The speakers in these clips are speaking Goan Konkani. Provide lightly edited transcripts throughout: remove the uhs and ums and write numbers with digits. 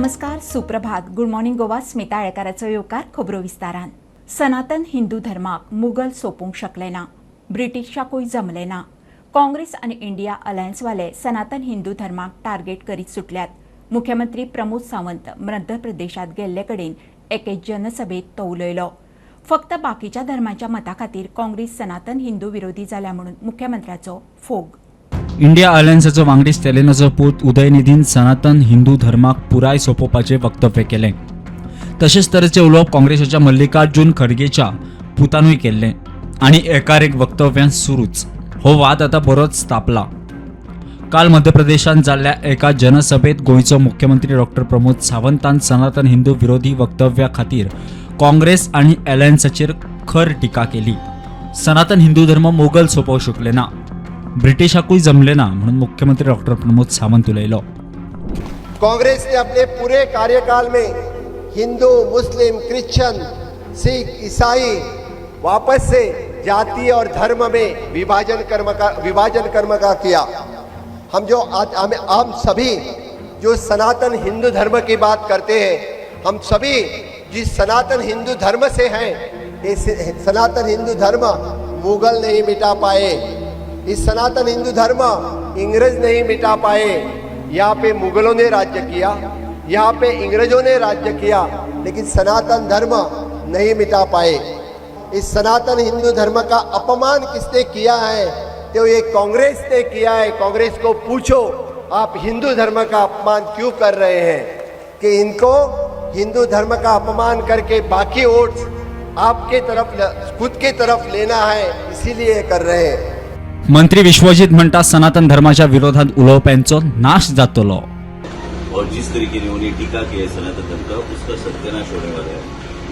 नमस्कार, सुप्रभात, गुड मॉर्निंग गोवा. स्मिता आळेकाराचो येवकार खबरो विस्तारान. सनातन हिंदू धर्माक मुगल सोंपूंक शकले ना, ब्रिटिशाकूय जमले ना. काँग्रेस आनी इंडिया अलायन्सवाले सनातन हिंदू धर्माक टार्गेट करीत सुटल्यात. मुख्यमंत्री प्रमोद सावंत मध्य प्रदेशात गेल्ले कडेन एके जनसभेत तो उलयलो. फक्त बाकीच्या धर्माच्या मता खातीर काँग्रेस सनातन हिंदू विरोधी जाल्या म्हणून मुख्यमंत्र्याचो फोग. इंडिया अलायन्साचो वांगडी स्टॅलिनाचो पूत उदयनिधीन सनातन हिंदू धर्माक पुराय सोंपोवपाचें वक्तव्य केलें. तशेंच तरेचें उलोवप काँग्रेसाच्या मल्लिकार्जुन खडगेच्या पुतानूय केल्लें आनी एकार एक वक्तव्यान सुरूच. हो वाद आतां बरोच तापला. काल मध्य प्रदेशांत जाल्ल्या एका जनसभेत गोंयचो मुख्यमंत्री डॉक्टर प्रमोद सावंतान सनातन हिंदू विरोधी वक्तव्या खातीर काँग्रेस आनी अलायन्साचेर खर टिका केली. सनातन हिंदू धर्म मोगल सोंपोवंक शकले ना, ब्रिटिशाकूय जमले ना म्हणून मुख्यमंत्री डॉक्टर प्रमोद सावंत उलयलो. कांग्रेस ने अपने पूरे कार्यकाल में हिंदू, मुस्लिम, क्रिश्चियन, सिख, ईसाई वापस से जाति और धर्म में विभाजन कर्म का किया. हम जो आज हम सभी जो सनातन हिंदू धर्म की बात करते हैं, हम सभी जिस सनातन हिंदू धर्म से हैं, ये सनातन हिंदू धर्म मुगल नहीं मिटा पाए, इस सनातन हिंदू धर्म इंग्रज नहीं मिटा पाए. यहाँ पे मुगलों ने राज्य किया, यहाँ पे इंग्रजों ने राज्य किया, लेकिन सनातन धर्म नहीं मिटा पाए. इस सनातन हिंदू धर्म का अपमान किसने किया है, तो ये कांग्रेस ने किया है. कांग्रेस को पूछो, आप हिंदू धर्म का अपमान क्यों कर रहे हैं, कि इनको हिंदू धर्म का अपमान करके बाकी वोट्स आपके तरफ, खुद के तरफ लेना है, इसीलिए कर रहे हैं. मंत्री विश्वजीत म्हणटा, सनातन धर्माच्या विरोधात उलोवप्यांचो नाश जातलो. और जिस तरीके ने उन्हें टीका किया है सनातन धर्म का, उसका सत्यानाश होने वाला है.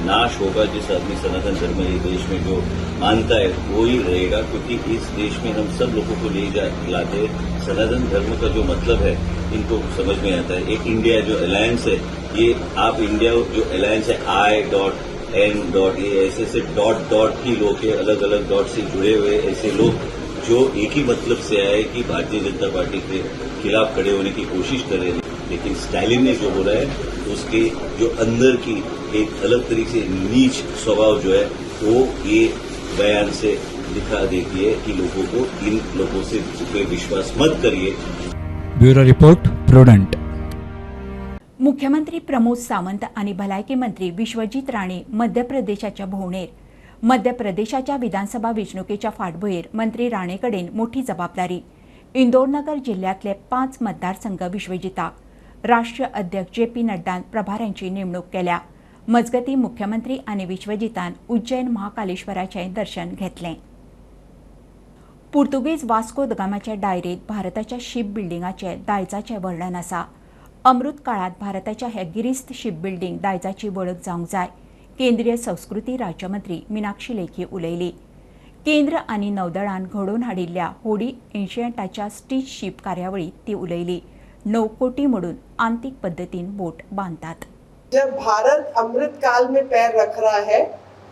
नाश होगा. जिस आदमी सनातन धर्म ये देश में जो मानता है, वो ही रहेगा, क्योंकि इस देश में हम सब लोगों को ले जा लाते हैं. सनातन धर्म का जो मतलब है, इनको समझ में आता है. एक इंडिया जो अलायंस है, ये आप इंडिया जो अलायंस है, I dot N dot, ये ऐसे ऐसे डॉट डॉट ही लोग है, अलग अलग डॉट से जुड़े हुए ऐसे लोग जो एक ही मतलब से आए कि भारतीय जनता पार्टी के खिलाफ खड़े होने की कोशिश कर रहे हैं. लेकिन स्टालिन ने जो बोला है, उसके जो अंदर की एक अलग तरीके से नीच स्वभाव जो है, वो ये बयान से दिखा देती है कि लोगों को इन लोगों से पे विश्वास मत करिए. Bureau report, prudent. मुख्यमंत्री प्रमोद सावंत आनी भलायकी मंत्री विश्वजीत राणे मध्य प्रदेशाच्या भोंवडेर. मध्य प्रदेशाच्या विधानसभा वेंचणुकेच्या फाटभुंयेर मंत्री राणे कडेन मोठी जबाबदारी. इंदोरनगर जिल्ल्यांतले 5 मतदारसंघ विश्वजिताक. राष्ट्रीय अध्यक्ष जे पी नड्डान प्रभाऱ्यांची नेमणूक केल्या. मजगतीं, मुख्यमंत्री आनी विश्वजितान उज्जैन महाकालेश्वराचें दर्शन घेतलें. पुर्तुगेज वास्को the गामाच्या डायरेंत भारताच्या शीप बिल्डिंगाचे दायजाचें वर्णन आसा. अमृत काळांत भारताच्या ह्या गिरेस्त शीप बिल्डिंग दायजाची वळख जावंक जाय, केंद्रीय संस्कृती राज्यमंत्री मिनाक्षी लेखी उलयली. केंद्र आनी नौदळान घडोवन हाडिल्ल्या होडी एन्शियंटाच्या स्टीच शीप कार्यावळीत ती उलयली. 9 कोटी मोडून आंतीक पद्दतीन बोट बांदतात. जब भारत अमृत काल में पैर रख रहा है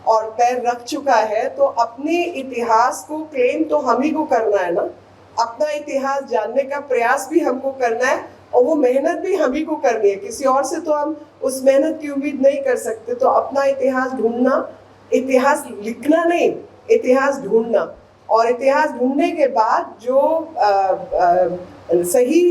और पैर रख चुका है, तो अपने इतिहास को क्लेम तो हम ही को करना है ना. अपना इतिहास जानने का प्रयास भी हमको करना है और वो मेहनत भी हम ही को करनी है. किसी और से तो हम उस मेहनत की उम्मीद नहीं कर सकते. तो अपना इतिहास ढूंढना, इतिहास लिखना नहीं, इतिहास ढूंढना और इतिहास ढूंढने के बाद जो सही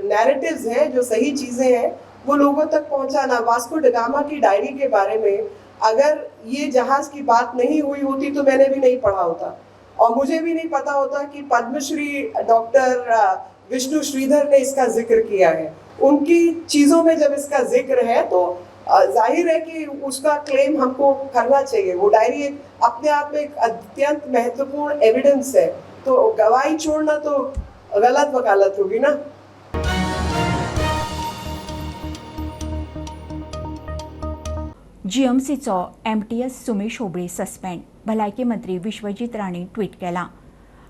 नैरेटिव्स हैं, जो सही चीज़ें हैं, वो लोगों तक पहुंचाना. वास्को डगामा की डायरी के बारे में अगर ये जहाज की बात नहीं हुई होती तो मैंने भी नहीं पढ़ा होता और मुझे भी नहीं पता होता कि पद्मश्री डॉक्टर विष्णु श्रीधर ने इसका जिक्र किया है. उनकी चीज़ों में जब इसका जिक्र है तो जाहिर है कि उसका क्लेम हमको करना चाहिए. वो डायरी एक अपने आप में एक अत्यंत महत्वपूर्ण एविडेंस है, तो गवाही छोड़ना तो गलत वकालत होगी ना. जीएमसीचो एमटीएस सुमेश होबळे सस्पेंड, भलायकी मंत्री विश्वजीत राणे ट्वीट केलां.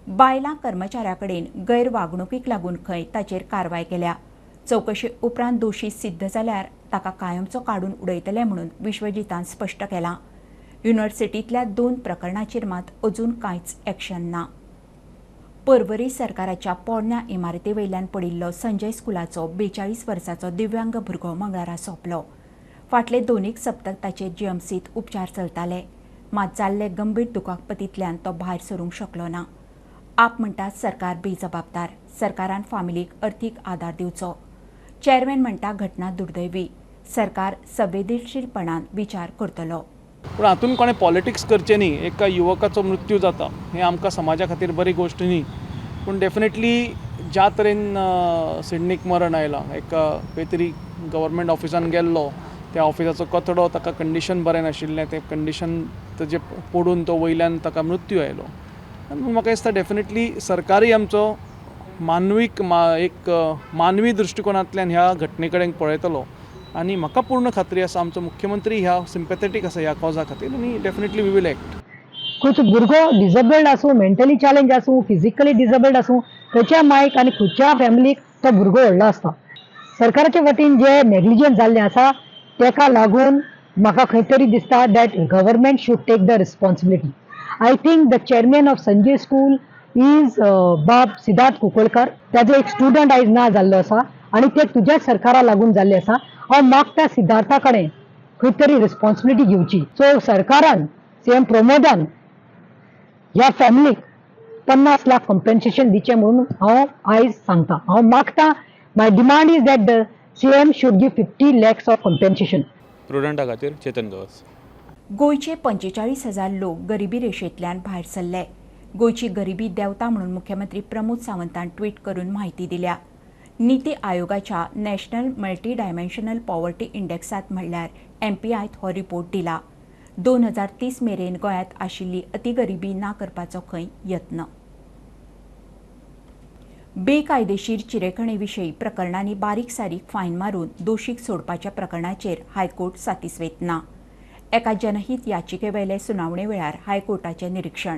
बायलां कर्मचाऱ्या कडेन गैरवागणुकीक लागून खंय ताचेर कारवाय केल्या. चवकशे उपरांत दोशी सिद्ध जाल्यार ताका कायमचो काडून उडयतले म्हणून विश्वजितान स्पश्ट केलां. युनिव्हर्सिटींतल्या 2 प्रकरणाचेर मात अजून कांयच एक्शन ना. पर्वरी सरकाराच्या पोरण्या इमारती वयल्यान पडिल्लो संजय स्कुलाचो 42 वर्साचो दिव्यांग भुरगो मंगळारा सोंपलो. फाटले 2 सप्तक ताचेर जीएमसींत उपचार चलताले, मात जाल्ले गंभीर दुखापतींतल्यान तो भायर सरूंक शकलो ना. आप म्हणटा सरकार बेजबाबदार, सरकारान फामिलीक अर्थीक आदार दिवचो. चेअरमॅन म्हणटा घटना दुर्दैवी, सरकार संवेदनशीलपणान विचार करतलो. पूण हातून कोणें पॉलिटिक्स करचें न्ही. एका युवकाचो मृत्यू जाता हें आमकां समाजा खातीर बरी गोश्ट न्ही, पूण डेफिनेटली ज्या तरेन सिडनीक मरण आयलां, एका खंय तरी गव्हर्मेंट ऑफिसान गेल्लो, त्या ऑफिसाचो कचडो ताका कंडिशन बरें नाशिल्लें, तें कंडिशन ताजें पडून तो वयल्यान ताका मृत्यू आयलो. आनी म्हाका दिसता डेफिनेटली सरकारय आमचो मानवीक एक मानवी दृश्टिकोनांतल्यान ह्या घटने कडेन पळयतलो आनी म्हाका पूर्ण खात्री आसा आमचो मुख्यमंत्री ह्या सिम्पॅथेटीक आसा ह्या कॉजा खातीर आनी डेफिनेटली we will act. खंयचो भुरगो डिजेबल्ड आसूं, मेंटली चॅलेंज आसूं, फिजिकली डिजेबल्ड आसूं, खंयच्या मायक आनी खंयच्या फॅमिलीक तो भुरगो व्हडलो आसता. सरकाराच्या वतीन जे नेग्लिजन्स जाल्लें आसा तेका लागून म्हाका खंय तरी दिसता that government should take the responsibility. I think the chairman of Sanjay school is बाब सिद्धार्थ कुंकळकर, ताजो एक स्टुडंट आयज ना जाल्लो आसा आनी ते तुज्याच सरकारा लागून जाल्लें आसा. हांव मागता सिद्धार्था कडेन खंय तरी रिस्पॉन्सिबिलिटी घेवची. सो सरकारान सीएम प्रमोदान ह्या फॅमिलीक 50 लाख कॉम्पेन्सेशन दिचें म्हणून हांव आयज सांगता. हांव मागता, my demand is that the CM should give 50 lakhs of compensation. प्रुडंटा खातीर चेतन गवस. गोंयचे 45,000 लोक गरिबी रेशेंतल्यान भायर सरले. गोंयची गरिबी देंवता म्हणून मुख्यमंत्री प्रमोद सावंतान ट्वीट करून म्हायती दिल्या. निती आयोगाच्या नॅशनल मल्टी डायमेन्शनल पॉवर्टी इंडेक्सांत म्हणल्यार एमपीआयत हो रिपोर्ट दिला. 2030 मेरेन गोंयांत आशिल्ली अतिगरिबी ना करपाचो खंय यत्न. बेकायदेशीर चिरेखणी विशीं प्रकरणांनी बारीक सारीक फायन मारून दोशीक सोडपाच्या प्रकरणाचेर हायकोर्ट सातिस्वेत ना. एका जनहीत याचिकेवेले सुनावणे वेळार हायकोर्टाचें निरीक्षण.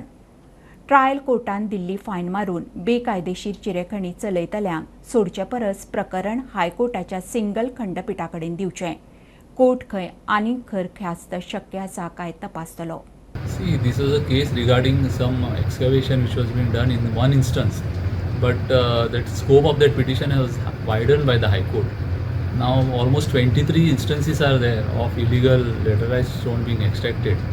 ट्रायल कोर्टान दिल्ली फायन मारून बेकायदेशीर चिरेखणी चलयतल्यांक सोडचे परस प्रकरण हायकोर्टाच्या सिंगल खंडपिठा कडेन दिवचें. कोर्ट खंय आनीक खर ख्यास्त शक्य आसा काय तपासतलो. See, this was a case regarding some excavation which was being done in one instance, but that scope of that petition has widened by the High Court. Now, almost 23 instances are there of illegal laterized stone being extracted.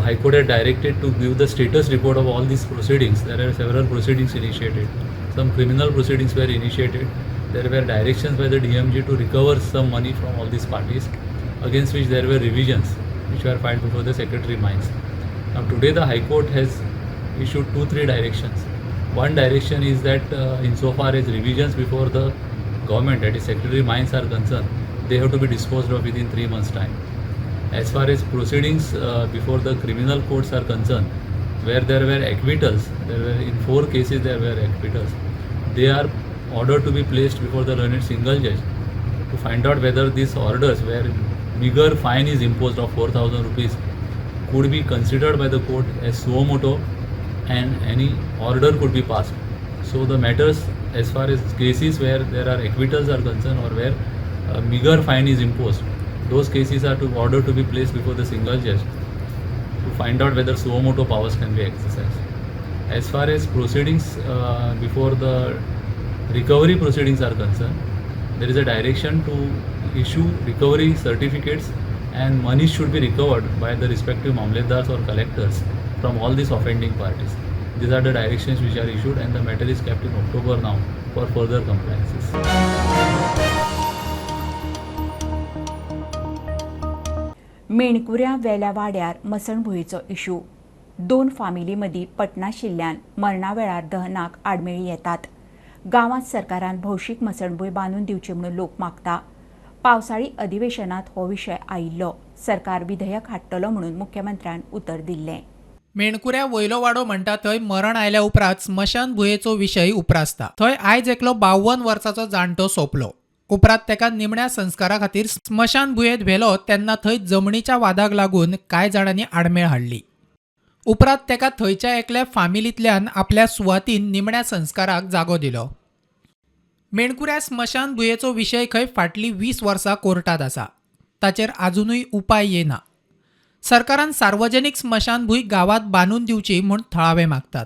High Court had directed to give the status report of all these proceedings. There are several proceedings initiated. Some criminal proceedings were initiated. There were directions by the DMG to recover some money from all these parties, against which there were revisions which were filed before the Secretary Mines. Now today the High Court has issued 2-3 directions. One direction is that insofar as revisions before the government, that is Secretary Mines, are concerned, they have to be disposed of within 3 months' time. As far as proceedings before the criminal courts are concerned, where there were acquittals, there were in 4 cases there were acquittals, they are ordered to be placed before the learned single judge to find out whether these orders, where meager fine is imposed of 4,000 rupees, could be considered by the court as suo moto and any order could be passed. So the matters as far as cases where there are acquittals are concerned or where a meager fine is imposed, those cases are to order to be placed before the single judge to find out whether suo moto powers can be exercised. As far as proceedings before the recovery proceedings are concerned, there is a direction to issue recovery certificates and money should be recovered by the respective mamlatdars or collectors from all these offending parties. These are the directions which are issued and the matter is kept in October now for further compliances. मेणकुऱ्या वेल्या वाड्यार मसणभुंयेचो इशू. 2 फामिली मदीं पटनाशिल्ल्यान मरणा वेळार दहनाक आडमेळी येतात. गांवांत सरकारान भौशीक मसणभूंय बांदून दिवची म्हणून लोक मागता. पावसाळी अधिवेशनात हो विशय आयिल्लो. सरकार विधेयक हाडटलो म्हणून मुख्यमंत्र्यान उतर दिल्लें. मेणकुऱ्या वयलो वाडो म्हणटा थंय मरण आयल्या उपरांत स्मशानभुंयेचो विशय उप्रासता. थंय आयज एकलो 52 वर्साचो जाणटो सोंपलो. उपरांत ताका निमण्या संस्कारा खातीर स्मशानभुंयेंत व्हेलो तेन्ना थंय जमनीच्या वादाक लागून कांय जाणांनी आडमेळ हाडली. उपरांत ताका थंयच्या एकल्या फामिलींतल्यान आपल्या सुवातीन निमण्या संस्काराक जागो दिलो. मेणकुऱ्या स्मशानभुंयेचो विशय खंय फाटलीं 20 वर्सां कोर्टांत आसा. ताचेर आजुनूय उपाय येना. सरकारान सार्वजनिक स्मशानभूंय गांवांत बांदून दिवची म्हूण थळावे मागतात.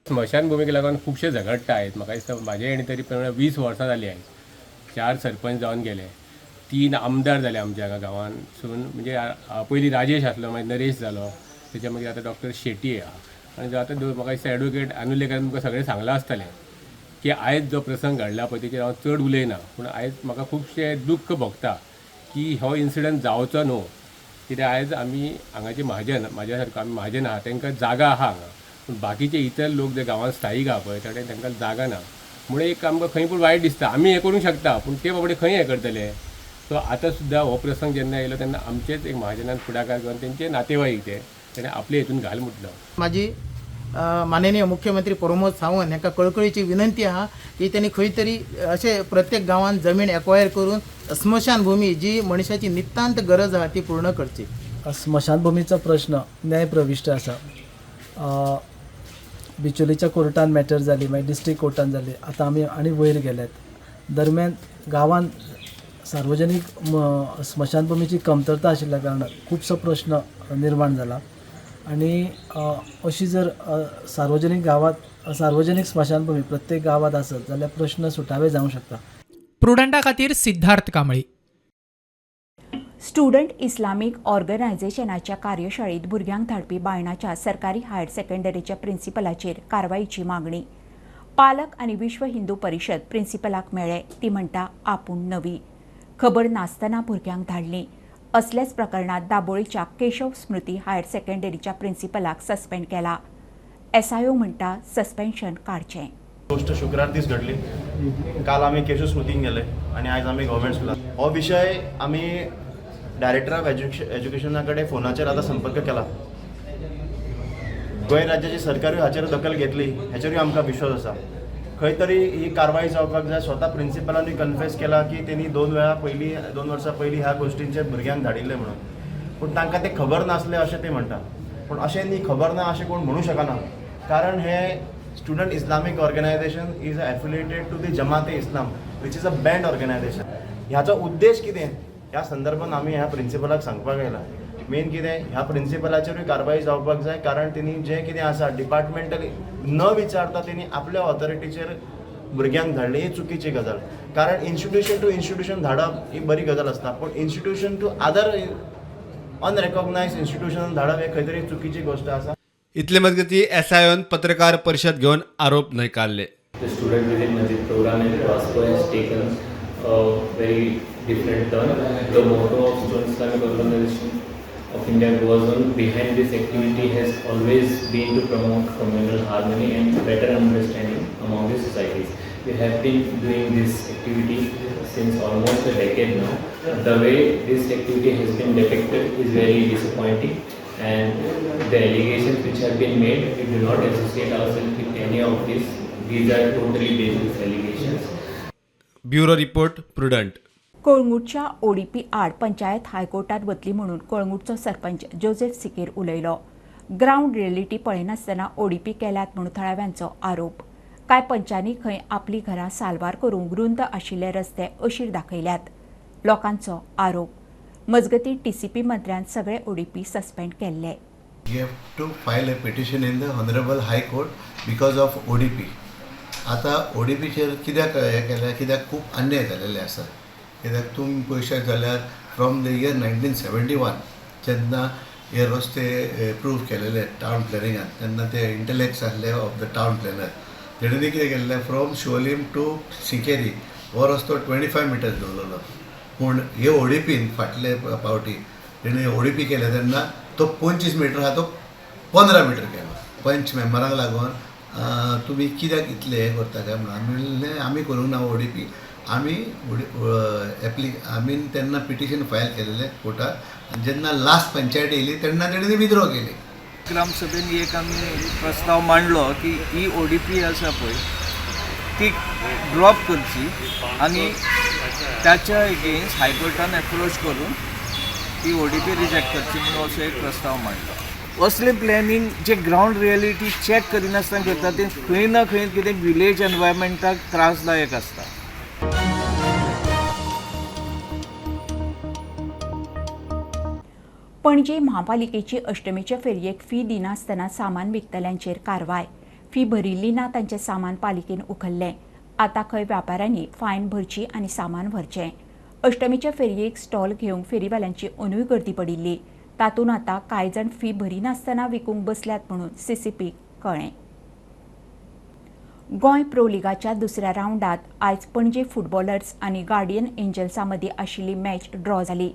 स्मशानभुमीक लागून खुबशे झगडटा आहेत. म्हाका दिसता म्हाजे हेणी तरी प्रमाणे 20 वर्सां जाली आहेत. 4 सरपंच जावन गेले, 3 आमदार जाले आमच्या हांगा गांवांतसून. म्हणजे पयलीं राजेश आसलो, मागीर नरेश जालो, तेच्या मागीर आतां डॉक्टर शेटी आहा. आनी आतां म्हाका दिसता एडवोकेट आनुलेकरान तुमकां सगळें सांगलां आसतलें की आयज जो प्रसंग घडला पळय तेचेर हांव चड उलयना, पूण आयज म्हाका खुबशें दुख्ख भोगता की हो इन्सिडंट जावचो न्हू. कित्याक आयज आमी हांगाचे म्हाजन, म्हाज्या सारको आमी म्हाजन आहा, तांकां जागा आहा हांगा, पूण बाकीचे इतर लोक जे गांवांत स्थायीक आहा पळय ताणें तांकां जागा ना. म्हणून एक आमकां खंय पूण वायट दिसता. आमी हें करूंक शकता पूण ते बाबडे खंय हें करतले. सो आतां सुद्दां हो प्रसंग जेन्ना येयलो तेन्ना आमचेच एक महाजनान फुडाकार घेवन तेंचे नातेवाईक ते तेणें आपले हितून घाल म्हटलो. म्हाजी माननीय मुख्यमंत्री प्रमोद सावंत हांकां कळकळीची विनंती आहा की तेणी खंय तरी अशें प्रत्येक गांवांत जमीन एक्वायर करून स्मशानभूमी जी मनशाची नितांत गरज आहा ती पूर्ण करची. स्मशानभुमीचो प्रश्न न्यायप्रविश्ट आसा. बिचोलीच्या कोर्टान मॅटर जाली, मागीर डिस्ट्रिक्ट कोर्टान जाली, आतां आमी आनी वयर गेल्यात. दरम्यान गांवांत सार्वजनीक स्मशानभुमीची कमतरता आशिल्ल्या कारणान खुबसो प्रश्न निर्माण जाला आनी अशी जर सार्वजनीक गांवांत सार्वजनीक स्मशानभूमी प्रत्येक गांवांत आसत जाल्यार प्रश्न सुटावे जावंक शकता. प्रुडंटा खातीर सिद्धार्थ कांबळी. स्टुडंट इस्लामीक ऑर्गनायझेशनाच्या कार्यशाळेत भुरग्यांक धाडपी बायणाच्या सरकारी हायर सेकंडरीच्या प्रिन्सिपलाचेर कारवायेची मागणी. पालक आनी विश्व हिंदू परिशद प्रिन्सिपलाक मेळ्ळे. ती म्हणटा आपूण नवी, खबर नासतना भुरग्यांक धाडली. असल्याच प्रकरणात दाबोळीच्या केशव स्मृती हायर सेकंडरीच्या प्रिन्सिपलाक सस्पेंड केला. एसआयओ म्हणटा सस्पेन्शन काडचें. गोष्ट शुक्रार दीस घडली. काल आमी केशव स्मृतीन गेले आनी आयज आमी गव्हर्मेंट स्कुलात. हो विशय आमी डायरेक्टर ऑफ एज्युकेशना कडेन फोनाचेर आतां संपर्क केला. गोंय राज्याची सरकारूय हाचेर दखल घेतली हेचेरूय आमकां विश्वास आसा. खंय तरी ही कारवाय जावपाक जाय. स्वता प्रिन्सिपलानूय कन्फेस केला की तेणी 2 वर्सां पयलीं ह्या गोश्टींचेर भुरग्यांक धाडिल्लें म्हणून, पूण तांकां तें खबर नासलें अशें ते म्हणटा. पूण अशें न्ही, खबर ना अशें कोण म्हणूं शकना, कारण हे student Islamic organisation is affiliated to the Jamaat e Islam which is a banned organisation. ह्याचो उद्देश कितें ह्या संदर्भान आमी ह्या प्रिन्सिपलाक सांगपाक आयला. मेन कितें, ह्या प्रिन्सिपलाचेरूय कारवाय जावपाक जाय, कारण तेणी जें कितें आसा डिपार्टमेंटली न विचारता तेणी आपल्या ऑथॉरिटीचेर भुरग्यांक धाडले, ही चुकीची गजाल. कारण इन्स्टिट्यूशन टू इन्स्टिट्यूशन धाडप ही बरी गजाल आसता, पूण institution to other unrecognised institution धाडप हे खंय तरी चुकीची गोश्ट आसा. इतले मजगती एसआयओन पत्रकार परिशद घेवन आरोप न्हयकारले. The student within Masjid program in Vasco has taken a very different turn. The motto of Student Islamic Organization of India goes on behind this activity has always been to promote communal harmony and better understanding among the societies. We have been doing this activity since almost a decade now. The way this activity has been depicted is very disappointing, and the allegations which have been made, we do not associate ourselves with any of these. These are totally baseless allegations. Bureau report, Prudent. कळंगूटच्या ODP आड पंचायत हायकोर्टात वतली म्हणून कळंगूटचो सरपंच जोसेफ सिकेर उलयलो. ग्रावंड रियलिटी पळयनासतना ओडीपी केल्यात म्हणून थळाव्यांचो आरोप. कांय पंचांनी खंय आपली घरां साल्वार करूंक रुंद आशिल्ले रस्ते अशीर दाखयल्यात, लोकांचो आरोप. मजगतीं टीसीपी मंत्र्यान सगळे ओडीपी सस्पेंड केल्ले. You have to file a petition in the Honorable High Court because of ODP. आतां ओडीपीचेर कित्याक हें केलें, कित्याक खूब अन्याय जालेले आसा. कित्याक तुमी पळयशात जाल्यार फ्रॉम the year 1971 जेन्ना हे रस्ते एप्रूव केलेले टावन प्लॅनिंगान, तेन्ना ते इंटलेक्ट्स आसले ऑफ the town planar, तेणें कितें केल्लें, फ्रॉम शिवोलीम टू सिंकेरी हो रस्तो 25 मिटर्स दवरलेलो. पूण हे ओडीपीन फाटले पावटी तेणें ओडीपी केले तेन्ना तो 25 मिटर आहा तो 15 मिटर केलो. पंच मेंबरांक लागून तुमी कित्याक इतलें हें करता काय म्हणून आमी म्हणलें आमी करूंक ना ओडीपी, आमी आमी तेन्ना पिटिशन फायल केलेलें कोर्टार. आनी जेन्ना लास्ट पंचायत येयली तेन्ना तेणें विथड्रॉ केली. ग्रामसभेन एक आमी प्रस्ताव मांडलो की ही ओडीपी आसा पळय ती ड्रॉप करची आनी ताच्या एगेन्स्ट हायकोर्टान एप्रोच करून ती ओडीपी रिजेक्ट करची म्हणून असो एक प्रस्ताव मांडलो. असलें प्लॅनिंग जे ग्रावंड रियलिटी चॅक करिनासतना करता तें खंय ना खंय कितें विलेज एनवायरमेंटाक त्रासदायक आसता. पणजे म्हापालिकेची अष्टमीचे फेरयेक फी दिनासतना सामान विकतल्यांचेर कारवाय. फी भरिल्ली ना तांचें सामान पालिकेन उखल्लें. आतां खंय व्यापाऱ्यांनी फायन भरची आनी सामान व्हरचें. अष्टमीच्या फेरयेक स्टॉल घेवंक फेरीवाल्यांची अंदूय गर्दी पडिल्ली. तातूंत आतां कांय जाण फी भरिनासतना विकूंक बसल्यात म्हणून सीसीपीक कळ्ळें. गोंय प्रो लिगाच्या दुसऱ्या रावंडात आयज पणजे फुटबॉलर्स आनी गार्डियन एंजल्सां मदीं आशिल्ली मॅच ड्रॉ जाली.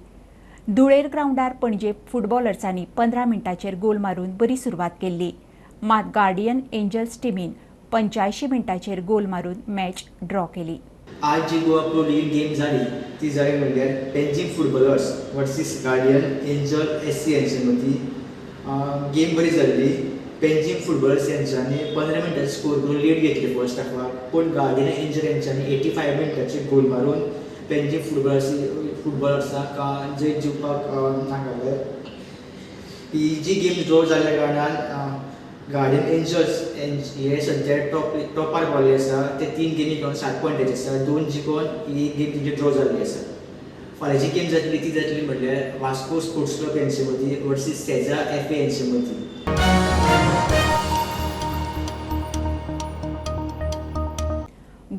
धुळेर ग्रावंडार पणजे फुटबॉलर्सांनी 15 मिनटांचेर गोल मारून बरी सुरवात केल्ली. मात गार्डियन एंजल्स टिमीन 85 मिनटांचेर गोल मारून मॅच ड्रॉ केली. आज जी गोवा प्रो लीग गेम जाली ती जाली म्हणल्यार Panjim footballers versus Guardian Angel SC हेंचे मदीं गेम बरी जाल्ली. पेंजीम फुटबॉलर्स हेंच्यांनी 15 मिनटांनी स्कोर करून लीड घेतली फर्स्ट हाफाक, पूण गार्डियन एंजल हेंच्यांनी 85 मिनटाचेर गोल मारून पेंजीम फुटबॉलर्सांक जैत जिखपाक नाकारलें. ही जी गेम ड्रॉ जाल्ल्या कारणान गार्डियन एंजल्स हे सद्या टॉपार पावल्ले आसा. ते 3 गेमी खेळून 7 पॉयंटाचे आसा, 2 जिखून ही गेम तेंची ड्रॉ जाल्ली आसा. फाल्यांची गेम जातली ती जातली म्हणल्यार वास्को स्पोर्ट्स क्लब हेंचे मदीं वर्सीस सेजा एफ ए हेंचे मदीं.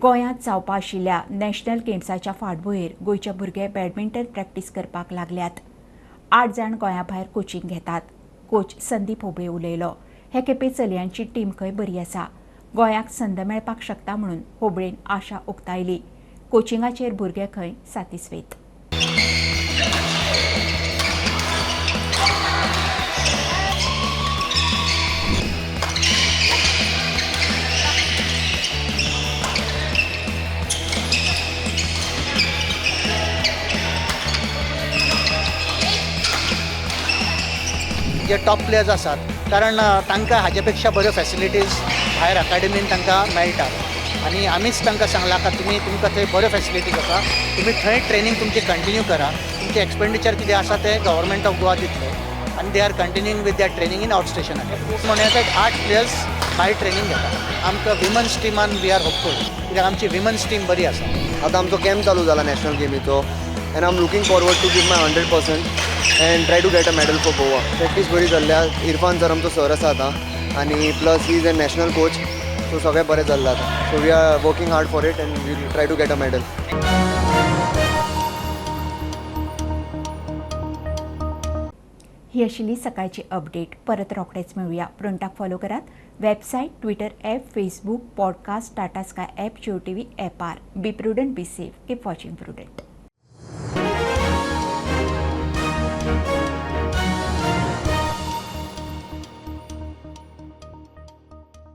गोंयांत जावपा आशिल्ल्या नॅशनल गेम्साच्या फाटभुंयेर गोंयचे भुरगे बॅडमिंटन प्रॅक्टीस करपाक लागल्यात. 8 जाण गोंया भायर कोचिंग घेतात. कोच संदीप होबळे उलयलो. हे खेपे चलयांची टीम खंय बरी आसा. गोंयाक संद मेळपाक शकता म्हणून होबळेन आशा उक्तायली. कोचिंगाचेर भुरगे खंय सातिस्वेत. जे टॉप प्लेयर्स आसात, कारण तांकां हाजे पेक्षा बऱ्यो फॅसिलिटीज भायर अकाडेमीन तांकां मेळटा आनी आमीच तांकां सांगलां का तुमी तुमकां थंय बऱ्यो फॅसिलिटीज आसा, तुमी थंय ट्रेनींग तुमची कंटिन्यू करा, तुमचें एक्सपेंडिचर कितें आसा तें गव्हर्मेंट ऑफ गोवा दितले आनी they are continuing with their training in out station. म्हणून येता 8 प्लेयर्स भायर ट्रेनींग घेता. आमकां विमन्स टिमान we are hopeful, कित्याक आमची विमन्स टीम बरी आसा. आतां आमचो कॅम्प चालू जाला national गेमीचो and I am looking forward to give my 100% and try to get a medal for Goa. Practice बरी चल्ल्या. इरफान सर आमचो सर आसा आतां आनी plus he is a national coach, so सगळें बरें चल्लां आतां. So we are working hard for it and we try to get a medal. ही आशिल्ली सकाळची अपडेट. परत रोखडेच मेळुया. प्रुडंटाक फॉलो करात website, Twitter app, Facebook, podcast, Tata Sky app, Jio TV ॲपार. Be prudent, be safe, keep watching Prudent.